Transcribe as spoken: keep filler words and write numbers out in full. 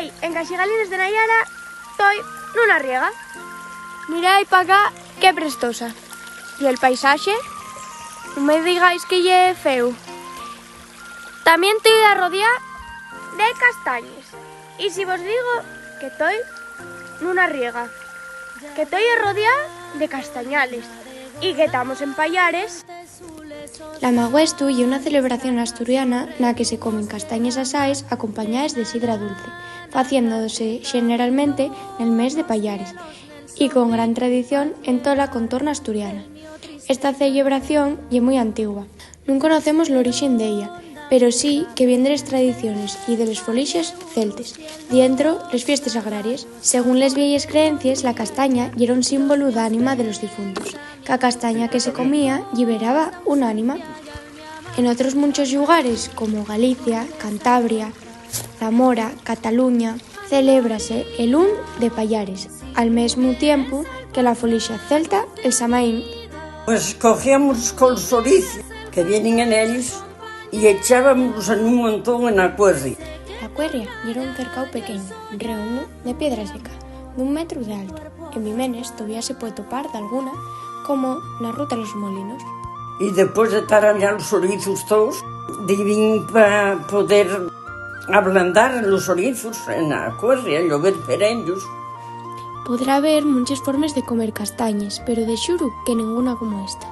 En Caxigalines de Nayara, toi nuna riega. Mirái pa acá, qué prestosa. ¿Y el paisaxe? Nun me digáis que ye feu. Tamién toi arrodiá de castañes. ¿Y si vos digo que toi nuna riega? Que toi arrodiá de castañales y que tamos en Payares. L'Amaguestu ye una celebración asturiana na que se comen castañes asaes acompañaes de sidra dulce, faciéndose xeneralmente nel mes de Payares y con gran tradición en tola contorna asturiana. Esta celebración ye mui antigua. Nun conocemos l'orixen d'ella, pero sí que vien de les tradiciones y de les folixes celtes, dientro les fiestes agraries. Según les vieyes creencies, la castaña yera un símbolu d'ánima de los difuntos, ca castaña que se comía lliberaba un ánima. En otros munchos llugares, como Galicia, Cantabria, Zamora, Cataluña, celébrase el un de Payares, al mesmu tiempu que la folixa celta, el Samaín. Pues cogíamos col xorizu que vienen en ellos y echábamos en un montón en la cuerria. La cuerria yera un cercáu pequeñu, reondo, de piedra seca, d'un metru d'altu. En Bimenes tovía se pue topar d'alguna, como na Ruta los Molinos. Y después de tar allá los xorizos todos, divín pa poder ablandar los xorizos en la cuerria, llover per ellos. Podrá haber munches formes de comer castañes, pero de xuru que nenguna como esta.